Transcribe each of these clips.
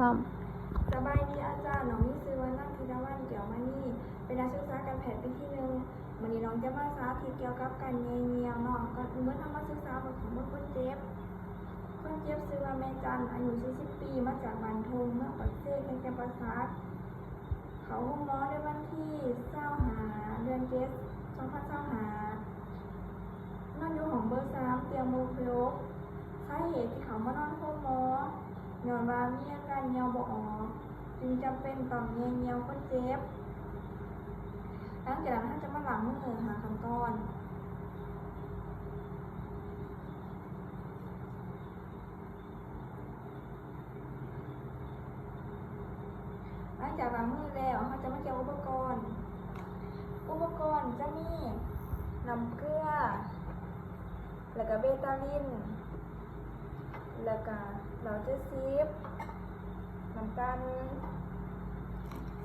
ພ້ອມ. ສະບາຍດີອາຈານ, ນ້ອງມີຊື່ວ່າ ນັນທິດາວັນ ແກ້ວມະນີ ເປັນນັກສຶກສາການແພດປີທີໜຶ່ງ. ມື້ນີ້ນ້ອງຈະມາສາທິດກ່ຽວກັບການແຍ່ງຽວເນາະ. ກ່ອນອື່ນໝົດເຮົາມາສຶກສາເບິ່ງຂໍ້ມູນຄົນເຈັບ. ຄົນເຈັບຊື່ວ່າແມ່ຈັນ ອາຍຸສີ່ສິບປີ ມາຈາກບ້ານທົ່ງ ເມືອງປາກເຊ ແຂວງຈຳປາສັກ. ເຂົ້າໂຮງໝໍໃນວັນທີຊາວຫ້າ ເດືອນເຈັດ ສອງພັນຊາວຫ້າ ນອນຢູ່ຫ້ອງເບີສາມ ຕຽງເບີຫົກ. ສາເຫດທີ່ເຂົ້າມານອນໂຮງໝໍ ຍ້ອນວ່າມີອາການຍ່ຽວບໍ່ອອກ ຈຶ່ງຈຳເປັນຕ້ອງແຍ່ງຽວຄົນເຈັບ. ຫຼັງຈາກນັ້ນເຮົາຈະມາລ້າງມືຫ້າຂັ້ນຕອນ. ຫຼັງຈາກລ້າງມືແລ້ວ ເຮົາຈະມາກ່ຽວອຸປະກອນ. ອຸປະກອນຈະມີນ້ຳເກືອ ແລ້ວກະເບຕາລິນ ແລ້ວກະເຫຼົ້າເຈັດສິບ ນ້ຳຕານ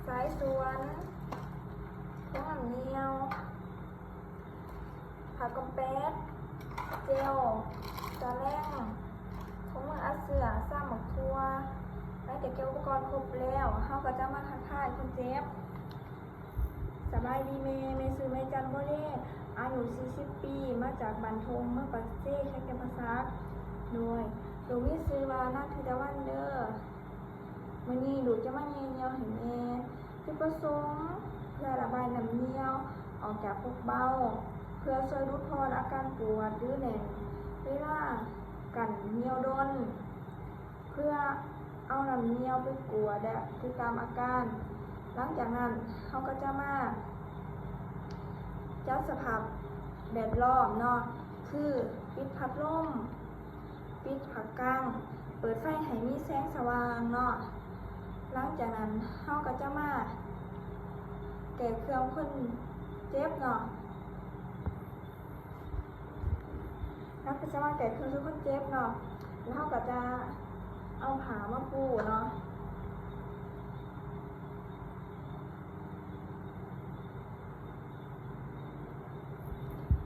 ສາຍສວນ ຜົງນ້ຳໜຽວ ຜ້າກັມແປດ ເຈວ ສະແລງ ຖົງມືອັດເຊື້ອ ຊາມໝາກຖົ່ວ. ຫຼັງຈາກກ່ຽວອຸປະກອນຄົບແລ້ວ ເຮົາກໍຈະມາທັກທາຍຄົນເຈັບ. ສະບາຍດີແມ່, ແມ່ຊື່ແມ່ຈັນ ບໍເລ ອາຍຸສີ່ສິບປີ ມາຈາກບ້ານທົ່ງ ເມືອງປາກເຊ ແຂວງຈຳປາສັກ. ໂດຍ ລູກມີຊື່ວ່າ ນັນທິດາວັນ ເດີ. ມື້ນີ້ລູກຈະມາແຍ່ງຽວໃຫ້ແມ່. ຈຸດປະສົງເພື່ອລະບາຍນ້ຳໜຽວອອກຈາກປົກເບົາ ເພື່ອຊ່ວຍຫຼຸດຜ່ອນອາການປວດ ຫຼື ແໜ້ນເວລາກັ້ນໜຽວດົນ ເພື່ອເອົານ້ຳໜຽວໄປກວດ ແລະ ຕິດຕາມອາການ. ຫຼັງຈາກນັ້ນເຮົາກໍຈະມາຈັດສະພາບແວດລ້ອມເນາະ ຄື ປິດພັດລົມ, ປິດຜ້າກັ້ງ, ເປີດໄຟໃຫ້ມີແສງສະຫວ່າງເນາະ. ຫຼັງຈາກນັ້ນເຮົາກໍຈະມາແກ້ເຄື່ອງຄົນເຈັບເນາະ. ເຮົາກໍຈະມາແກ້ເຄື່ອງຄົນເຈັບເນາະ. ແລ້ວເຮົາກໍຈະເອົາຜ້າມາປູເນາະ.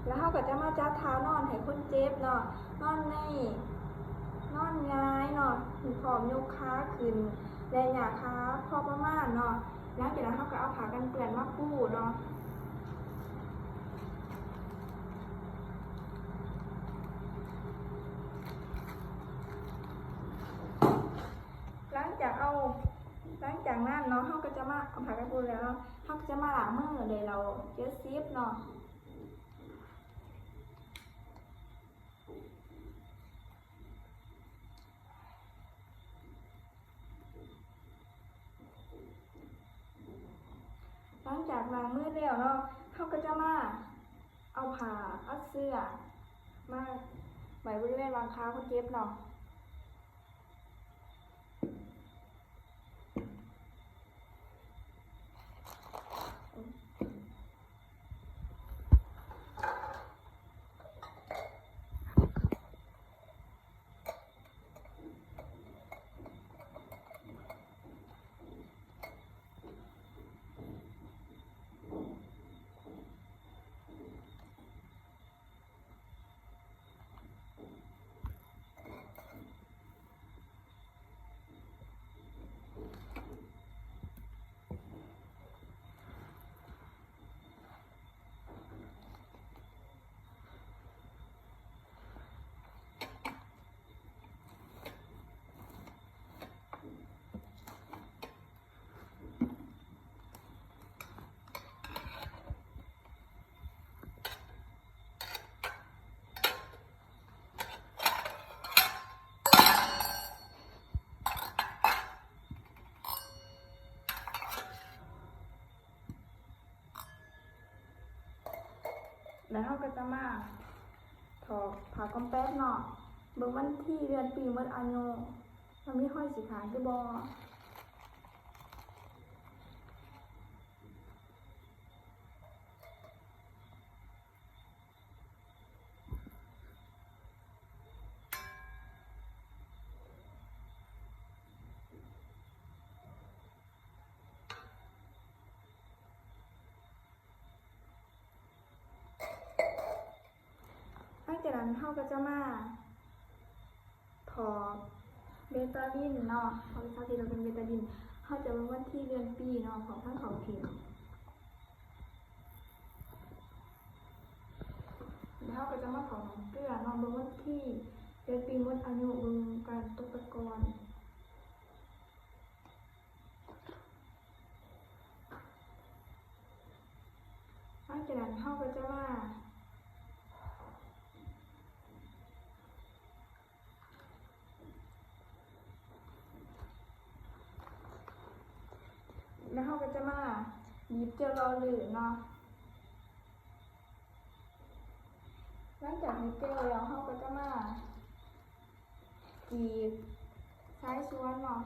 ແລ້ວເຮົາກໍຈະມາຈັດທ່ານອນໃຫ້ຄົນເຈັບເນາະ, ນອນໃນ ນອນຫງາຍເນາະ, ພ້ອມຍົກຂາຂຶ້ນ ແລະ ຫງາຍຂາພໍປະມານເນາະ. ຫຼັງຈາກນັ້ນເຮົາກໍເອົາຜ້າກັນເປື້ອນມາປູເນາະ. ຫຼັງຈາກເອົາ ຫຼັງຈາກນັ້ນເນາະ ເຮົາກໍຈະມາເອົາຜ້າກັນປູແລ້ວເນາະ ເຮົາກໍຈະມາລ້າງມືດ້ວຍເຫຼົ້າເຈັດສິບເນາະ. ຫຼັງຈາກລ້າງມືແລ້ວເນາະ ເຮົາກໍຈະມາເອົາຜ້າອັດເຊື້ອມາໄວ້ບໍລິເວນວາງຂາຄົນເຈັບເນາະ. ແລ້ວເຮົາກໍຈະມາຖອກຜ້າກຳແປດເນາະ ເບິ່ງວັນທີເດືອນປີໝົດອາຍຸ ວ່າມີຮອຍສີຂາວຫຼືບໍ່. ຫຼັງຈາກນັ້ນເຮົາກໍຈະມາຖອກເບຕາລິນເນາະ ເຮົາກໍຈະເຮັດເປັນເບ ເຮົາຈະເບິ່ງວັນທີເດືອນປີເນາະ ຂອງທາງເຂົ້າພິມ. ແລ້ວເຮົາກໍຈະມາເຂົ້າໜ້າເກື້ອເນາະ ເບິ່ງວັນທີເດືອນປີໝົດອາຍຸ ເບິ່ງການຕົກຕະກອນ. ຫຼັງຈາກນັ້ນເຮົາກໍຈະມາ ແລ້ວເຮົາກໍຈະມາບີບເຈວຫຼໍ່ລື່ນເນາະ. ຫຼັງຈາກບີບເຈວແລ້ວ ເຮົາກໍຈະມາກຣີດຊາຍສ່ວນເນາະ.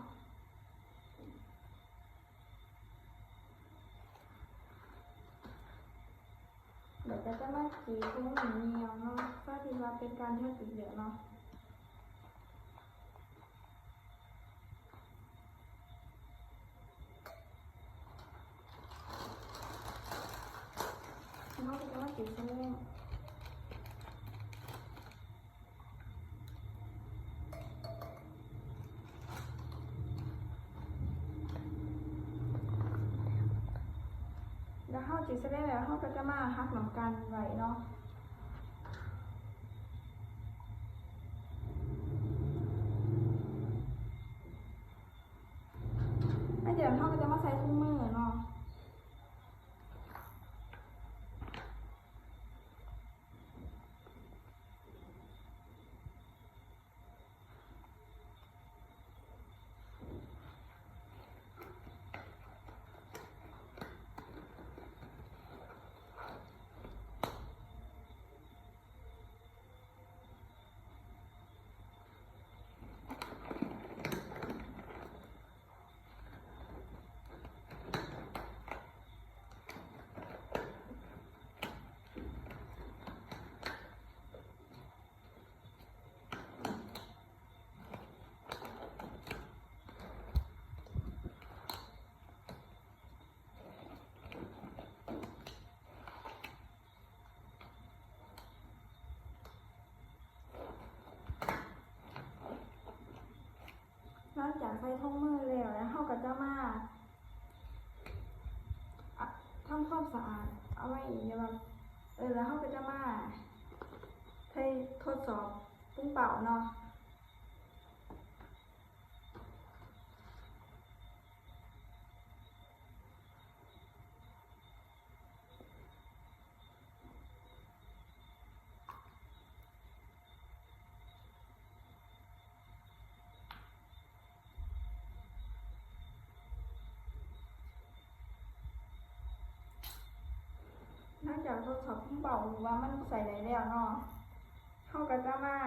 ແລ້ວກໍຈະມາກຣີດຕົງນີ້ເນາະ ເພື່ອທີ່ວ່າເປັນການທຳອີກແລ້ວເນາະ. ເຮົາກໍຈະມາກຣີດຊະແນງ. ແລ້ວເຮົາກຣີດຊະແນງແລ້ວ ເຮົາກໍຈະມາຫັກນ້ຳກັ່ນໄວ້ເນາະ. ແລ້ວດຽວເຮົາກໍຈະມາໃສ່ຖົງມືເນາະ. ຫຼັງຈາກໃສ່ຖົງມືແລ້ວ ແລ້ວເຮົາກໍຈະມາ ອະ ທຳຄວາມສະອາດອະໄວຍະວະ ເອີ ແລ້ວເຮົາກໍຈະມາ ເອີ ທົດສອບປຸງເປົ້າເນາະ. ຫຼັງຈາກທົດສອບປຸງເປົ້າວ່າມັນໃສ່ໄດ້ແລ້ວເນາະ ເຮົາກໍຈະມາ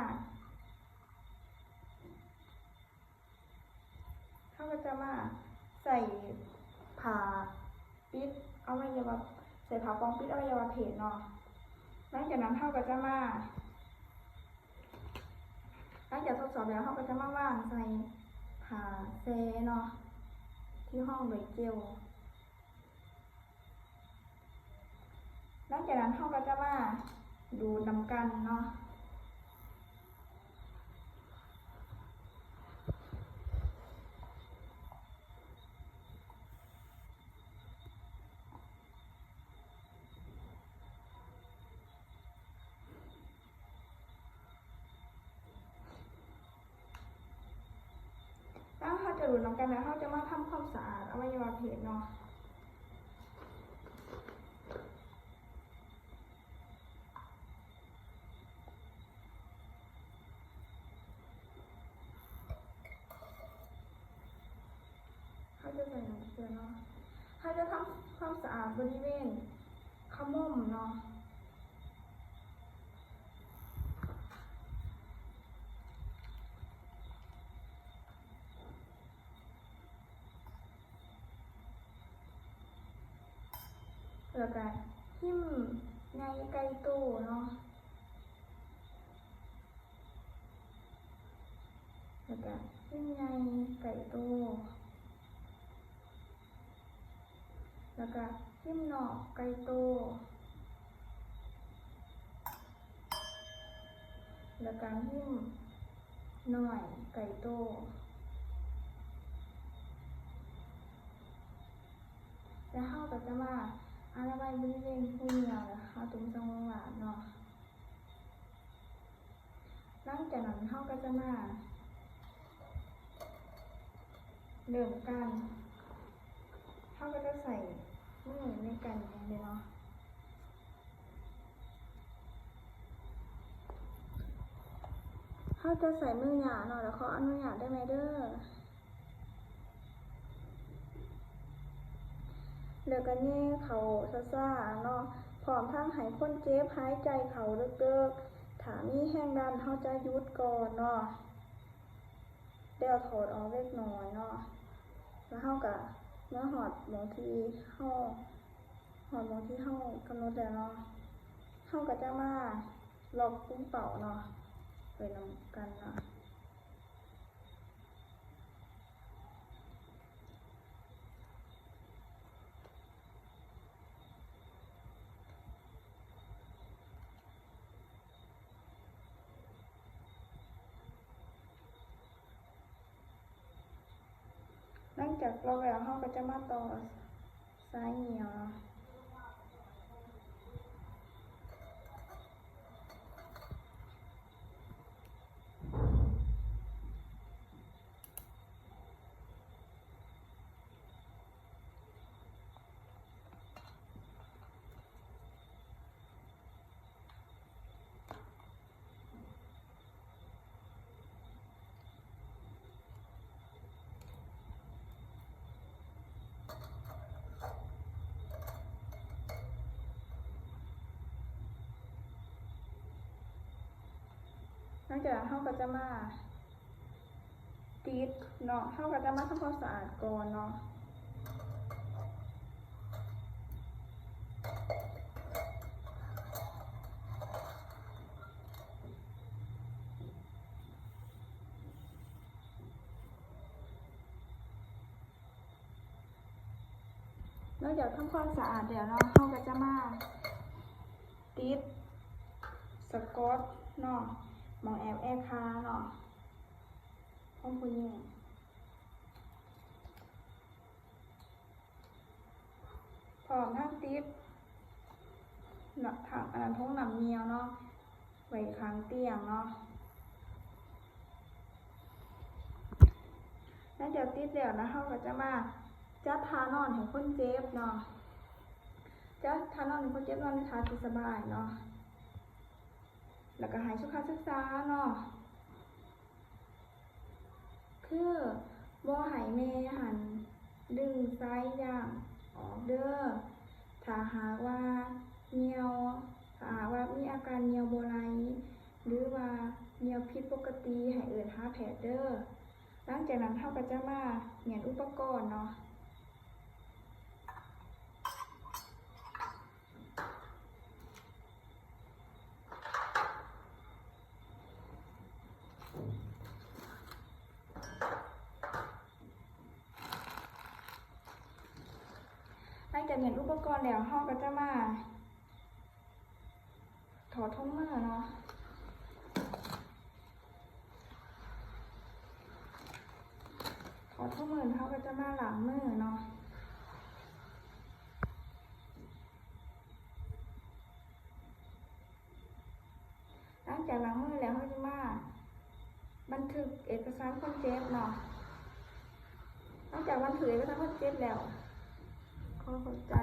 ເຮົາກໍຈະມາໃສ່ຜ້າປິດອະໄວຍະວະ ໃສ່ຜ້າປ່ອງປິດອະໄວຍະວະເພດເນາະ. ຫຼັງຈາກນັ້ນເຮົາກໍຈະມາ ຫຼັງຈາກທົດສອບແລ້ວ ເຮົາກໍຈະມາວາງໃສ່ຜ້າແຊເນາະ ທີ່ຮອງດ້ວຍເຈວ. ຫຼັງຈາກນັ້ນເຮົາກໍຈະມາດູດນ້ຳກັ່ນເນາະ. ຫຼັງເຮົາຈະດູດນ້ຳກັ່ນແລ້ວ ເຮົາຈະມາທຳຄວາມສະອາດອະໄວຍະວະເພດເນາະ. ເຮົາຈະໃສ່ນ້ຳເກືອເນາະ. ເຮົາຈະທຳຄວາມສະອາດບໍລິເວນຂະໝົມເນາະ. ແລ້ວກະຫິ້ມໃຍໄກ່ໂຕເນາະ. ແລ້ວກະຫິ້ມໃຫຍ່ໄກ່ໂຕ ແລ້ວກະຫິ້ມນອກໄກ່ໂຕ ແລ້ວກະຫິ້ມນ້ອຍໄກ່ໂຕ. ຈະມາອະນາໄມບໍລິເວນຮູເຫຍື້ອ ແລະ ຄາຕຸ່ມຊ່ອງໂລງລາດເນາະ. ຫຼັງຈາກນັ້ນເຮົາກໍຈະມາເລີ່ມການ ເຮົາກໍຈະໃຊ້ມືໃນການແຫຍ່ເນາະ. ເຮົາຈະໃຊ້ມືຫຍ້າເນາະ ແລ້ວຂໍອະນຸຍາດເດີແມ່ເດີ. ແລ້ວກໍແຫຍ່ເຂົ້າຊ້າໆເນາະ ພ້ອມທັງໃຫ້ຄົນເຈັບຫາຍໃຈເຂົ້າເລິກໆ. ຖ້າມີແຮງດັນເຮົາຈະຢຸດກ່ອນເນາະ ແລ້ວຖອດອອກເລັກນ້ອຍເນາະ. ແລ້ວເຮົາກໍເມື່ອຮອດໝ່ອງທີ່ເຮົາ ຮອດໝ່ອງທີ່ເຮົາກຳນົດແລ້ວເນາະ ເຮົາກໍຈະມາລັອກປຸ້ມເປົ້າເນາະ ໄປນຳກັນເນາະ. ຫຼັງຈາກລັອກແລ້ວ ເຮົາກໍຈະມາຕໍ່ສາຍໜີບເນາະ. ຫຼັງຈາກນັ້ນເຮົາກໍຈະມາ ຕິດເນາະ ເຮົາກໍຈະມາທຳຄວາມສະອາດກ່ອນເນາະ. ຫຼັງຈາກທຳຄວາມສະອາດແລ້ວເນາະ ເຮົາກໍຈະມາຕິດສະກອດເນາະ ໝ່ອງແອວແອຄາເນາະ ຂອງຜູ້ຍິງ. ພ້ອມທັງຕິດ ທ- ອັນນັ້ນ ຖົງນ້ຳເຫຍື້ອເນາະ ໄວ້ຂ້າງຕຽງເນາະ. ຫຼັງຈາກຕິດແລ້ວນະ ເຮົາກໍຈະມາຈັດທ່ານອນໃຫ້ຄົນເຈັບເນາະ ຈັດທ່ານອນໃຫ້ຄົນເຈັບ ນອນໃນທ່າທີ່ສະບາຍເນາະ ແລ້ວກໍໃຫ້ສຸຂະສຶກສາເນາະ. ຄືບໍ່ໃຫ້ແມ່ຫັ້ນດຶງສາຍຢາງອອກເດີ. ຖ້າຫາກວ່າຍ່ຽວ ຖ້າຫາກວ່າມີອາການຍ່ຽວບໍ່ໄຫຼ ຫຼືວ່າຍ່ຽວຜິດປົກກະຕິ ໃຫ້ເອີ້ນຫາແພດເດີ. ຫຼັງຈາກນັ້ນເຮົາກໍຈະມາມ້ຽນອຸປະກອນເນາະ. ຫຼັງຈາກມ້ຽນອຸປະກອນແລ້ວ ເຮົາກໍຈະມາຖອດຖົງມືເນາະ ຖອດຖົງມື ເຮົາກໍຈະມາລ້າງມືເນາະ. ຫຼັງຈາກລ້າງມືແລ້ວ ເຮົາຈະມາບັນທຶກເອກະສານຄົນເຈັບເນາະ. ຫຼັງຈາກບັນທຶກເອກະສານຄົນເຈັບແລ້ວ ຂໍເຂົ້າໃຈ